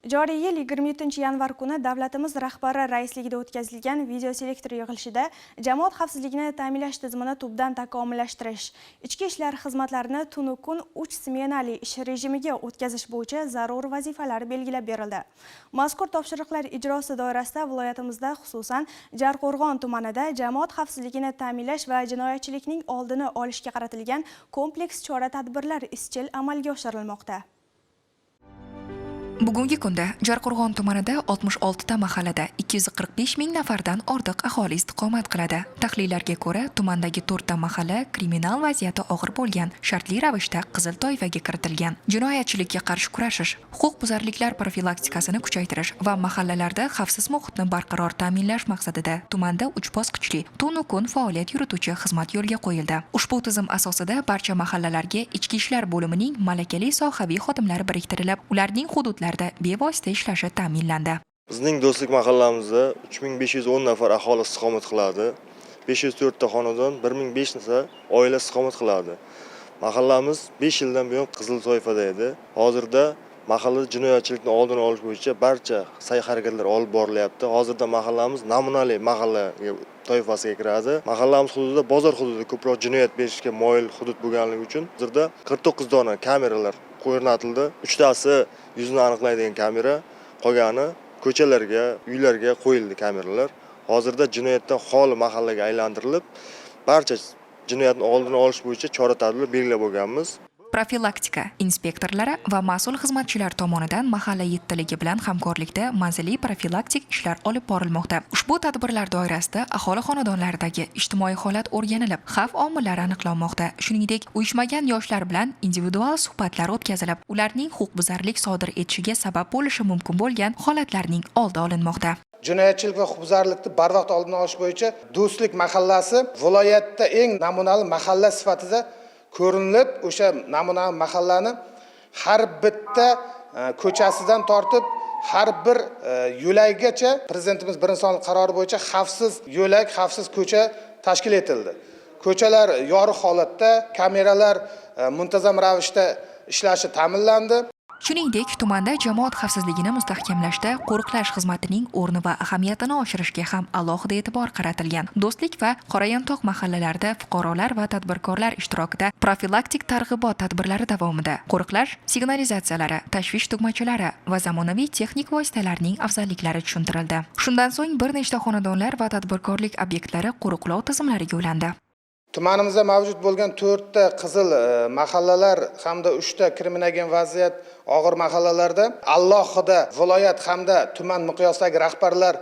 Joriy yil 27-yanvar kuni davlatimiz rahbari raisligida o'tkazilgan videoselektor yig'ilishida jamoat xavfsizligini ta'minlash tizimini tubdan takomillashtirish, ichki ishlar xizmatlarini tunu kun 3 smenali ish rejimiga o'tkazish bo'yicha zarur vazifalar belgilab berildi. Mazkur topshiriqlar ijrosi doirasida viloyatimizda, xususan, Jarqo'rg'on tumanida jamoat xavfsizligini ta'minlash va jinoyatchilikning oldini olishga qaratilgan kompleks chora-tadbirlar izchil amalga oshirilmoqda. Bugungi kunda Jarqo'rg'on tumanida 66 ta mahallada 245 ming nafardan ortiq aholi istiqomat qiladi. Tahlillarga ko'ra, tumandagi to'rtta mahalla kriminal vaziyati og'ir bo'lgan, shartli ravishda qizil toifaga kiritilgan. Jinoyatchilikka qarshi kurashish, huquqbuzarliklar profilaktikasini kuchaytirish va mahallalarda xavfsiz muhitni barqaror ta'minlash maqsadida tumanda uch bosqichli tunu kun faoliyat yurituvchi xizmat yo'lga qo'yildi. Ushbu tizim asosida barcha mahallalarga ichki ishlar bo'limining malakali sohaviy xodimlari biriktirilib, ularning hududlarda bevosita ishlashi ta'minlandi. Bizning Do'stlik mahallamizda 3510 nafar aholi istiqomat qiladi. 504 ta xonadon, 1005 nafar oila istiqomat qiladi. Mahallamiz 5 yildan buyon qizil toifada edi. Hozirda mahallada jinoyatchilikni oldini olish bo'yicha barcha sa'y harakatlar olib borilyapti. Hozirda mahallamiz namunali mahalla toifasiga kiradi. Mahallamiz hududida, bozor hududida ko'proq jinoyat berishga moyil hudud bo'lganligi uchun hozirda 49 dona kameralar o'rnatildi. Uchtasi yuzni aniqlaydigan kamera, qolgani ko'chalarga, uylarga qo'yildi kameralar. Hozirda jinoyatdan xoli mahallaga aylantirilib, barcha jinoyatni oldini olish bo'yicha chora-tadbirlar belgilab olganmiz. Profilaktika inspektorlari va mas'ul xizmatchilar tomonidan mahalla yettiligi bilan hamkorlikda manzilli profilaktik ishlar olib borilmoqda. Ushbu tadbirlar doirasida aholi xonadonlaridagi ijtimoiy holat o'rganilib, xavf omillari aniqlanmoqda. Shuningdek, uyushmagan yoshlar bilan individual suhbatlar o'tkazilib, ularning huquqbuzarlik sodir etishiga sabab bo'lishi mumkin bo'lgan holatlarning oldi olinmoqda. Jinoyatchilik va huquqbuzarlikni barvaqt oldini olish bo'yicha Do'stlik mahallasi viloyatda eng namunali mahalla sifatida ko'rinib, o'sha namunali mahallani har bitta ko'chasidan tortib har bir yo'lagigacha Prezidentimiz birinchi sonli qarori bo'yicha xavfsiz yo'lak, xavfsiz ko'cha tashkil etildi. Ko'chalar yorug' holatda, kameralar muntazam ravishda ishlashi ta'minlandi. Shuningdek, tumanda jamoat xavfsizligini mustahkamlashda qo'riqlash xizmatining o'rni va ahamiyatini oshirishga ham alohida e'tibor qaratilgan. Do'stlik va Qorayantoq mahallalarida fuqarolar va tadbirkorlar ishtirokida profilaktik targ'ibot tadbirlari davomida qo'riqlash signalizatsiyalari, tashvish tugmachalari va zamonaviy texnik vositalarning afzalliklari tushuntirildi. Shundan so'ng bir nechta xonadonlar va tadbirkorlik obyektlari qo'riqlov tizimlariga ulandi. Tumanimizda mavjud bo'lgan to'rtta qizil mahallalar hamda uchta kriminogen vaziyat og'ir mahallalarda alohida viloyat hamda tuman miqyosidagi rahbarlar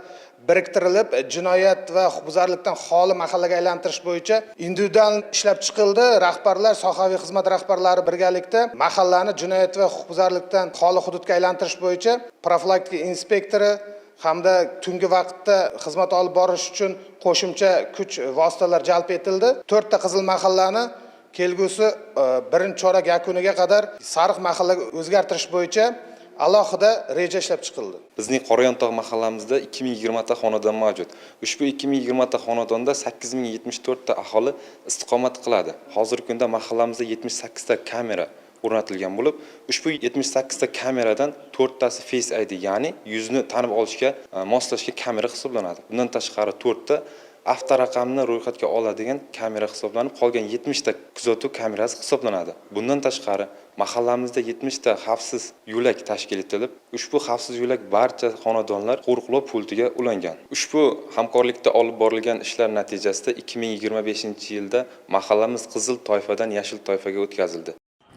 biriktirilib, jinoyat va huquqbuzarlikdan xoli mahallaga aylantirish bo'yicha individual ishlab chiqildi. Rahbarlar, sohaviy xizmat rahbarlari birgalikda mahallani jinoyat va huquqbuzarlikdan xoli hududga aylantirish bo'yicha profilaktika inspektori hamda tungi vaqtda xizmat olib borish uchun qo'shimcha kuch vositalar jalb etildi. To'rtta qizil mahallani kelgusi birinchi chorak yakuniga qadar sariq mahallaga o'zgartirish bo'yicha alohida reja ishlab chiqildi. Bizning Qorayontoq mahallamizda 2020 ta xonadon mavjud. Ushbu 2020 ta xonadonda 8074 ta aholi istiqomat qiladi. Hozirgi kunda mahallamizda 78 ta kamera o'rnatilgan bo'lib, ushbu 78 ta kameradan to'rttasi Face ID, ya'ni yuzni tanib olishga moslashgan kamera hisoblanadi. Bundan tashqari, to'rtta avtoraqamni ro'yxatga oladigan kamera hisoblanib, qolgan 70 ta kuzatuv kamerasi hisoblanadi. Bundan tashqari, mahallamizda 70 ta xavfsiz yo'lak tashkil etilib, ushbu xavfsiz yo'lak barcha xonadonlar qo'riqlov pultiga ulangan. Ushbu hamkorlikda olib borilgan ishlar natijasida 2025 yilda mahallamiz qizil toifadan yashil toifaga o'tkazildi.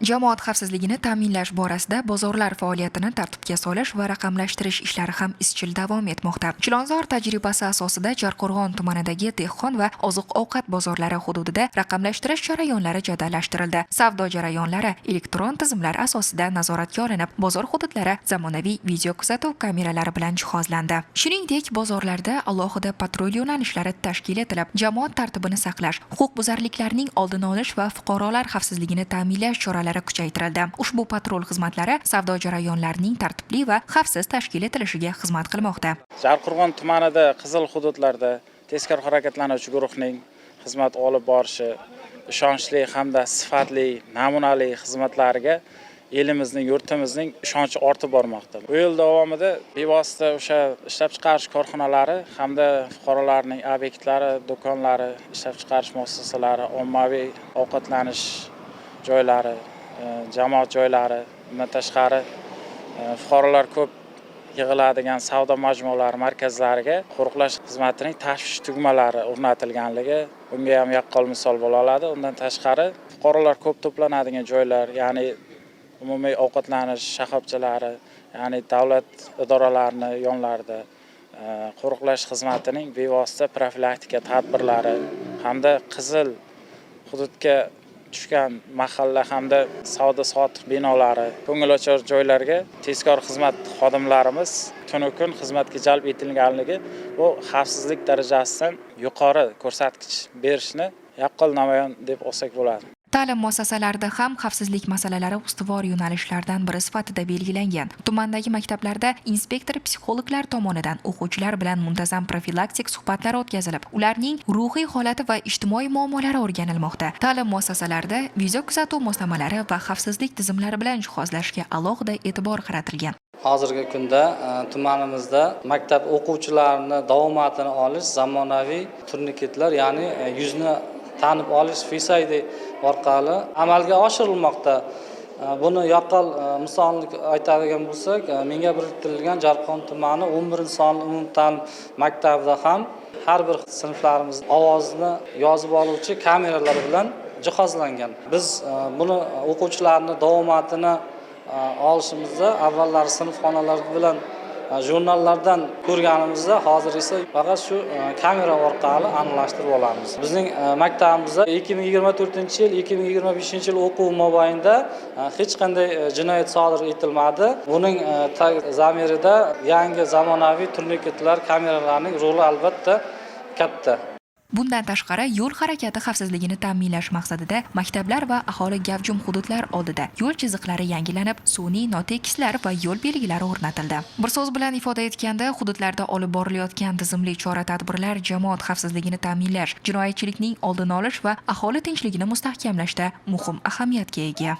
Jamoat xavfsizligini ta'minlash borasida bozorlar faoliyatini tartibga solish va raqamlashtirish ishlari ham izchil davom etmoqda. Chilonzor tajribasi asosida Jarqo'rg'on tumanidagi dehqon va oziq-ovqat bozorlari hududida raqamlashtirish jarayonlari jadallashtirildi. Savdo jarayonlari elektron tizimlar asosida nazoratga olinib, bozor hududlari zamonaviy video kuzatuv kameralari bilan jihozlandi. Shuningdek, bozorlarda alohida patrul yo'nalishlari tashkil etilib, jamoat tartibini saqlash, huquqbuzarliklarning oldini olish va fuqarolar xavfsizligini ta'minlash choralari kuchaytirildi. Ushbu patrul xizmatlari savdo jarayonlarining tartibli va xavfsiz tashkil etilishiga xizmat qilmoqda. Jarqo'rg'on tumanida qizil hududlarda tezkor harakatlanuvchi guruhning xizmat olib borishi, ishonchli hamda sifatli, namunali xizmatlariga elimizning, yurtimizning ishonchi ortib bormoqda. Bu yil davomida bevosita o'sha ishlab chiqarish korxonalari hamda fuqarolarning obyektlari, do'konlari, ishlab chiqarish muassasalari, ommaviy ovqatlanish joylari, jamoat joylari, undan tashqari fuqarolar ko'p yig'iladigan savdo majmualari markazlariga qo'riqlash xizmatining tashvish tugmalari o'rnatilganligi bunga ham yaqqol misol bo'la oladi. Undan tashqari fuqarolar ko'p to'planadigan joylar, ya'ni umumiy ovqatlanish shoxobchalari, ya'ni davlat idoralarini yonlarida qo'riqlash xizmatining bevosita profilaktika tadbirlari hamda qizil hududga tushgan mahalla hamda savdo sotiq binolari, ko'ngilochar joylarga tezkor xizmat xodimlarimiz tunu kun xizmatga jalb etilganligi bu xavfsizlik darajasidan yuqori ko'rsatkich berishni yaqqol namoyon deb olsak bo'ladi. Ta'lim muassasalarida ham xavfsizlik masalalari ustuvor yo'nalishlardan biri sifatida belgilangan. Tumandagi maktablarda inspektor psixologlar tomonidan o'quvchilar bilan muntazam profilaktik suhbatlar o'tkazilib, ularning ruhiy holati va ijtimoiy muammolari o'rganilmoqda. Ta'lim muassasalarida video kuzatuv moslamalari va xavfsizlik tizimlari bilan jihozlashga alohida e'tibor qaratilgan. Hozirgi kunda tumanimizda maktab o'quvchilarini davomatini olish zamonaviy turniketlar, ya'ni yuzni tanib olish Face ID orqali amalga oshirilmoqda. Buni yaqqol misolini aytadigan bo'lsak, menga biriktirilgan Jarqon tumani 11 sonli umumta'lim maktabida ham har bir sinflarimiz ovozini yozib oluvchi kameralar bilan jihozlangan. Biz buni o'quvchilarni davomatini olishimizda avvallari sinfxonalar bilan jurnallardan ko'rganimizda, hozir esa faqat shu kamera orqali aniqlashtirib olamiz. Bizning maktabimizda 2024 yil 2025 yil o'quv mobaynida hech qanday jinoyat sodir etilmadi. Buning zamirida yangi zamonaviy turniketlar, kameralarning roli albatta katta. Bundan tashqari, yo'l harakati xavfsizligini ta'minlash maqsadida maktablar va aholi gavjum hududlar oldida yo'l chiziqlari yangilanib, sun'iy notekislar va yo'l belgilari o'rnatildi. Bir so'z bilan ifoda etganda, hududlarda olib borilayotgan tizimli chora-tadbirlar jamoat xavfsizligini ta'minlash, jinoyatchilikning oldini olish va aholi tinchligini mustahkamlashda muhim ahamiyatga ega.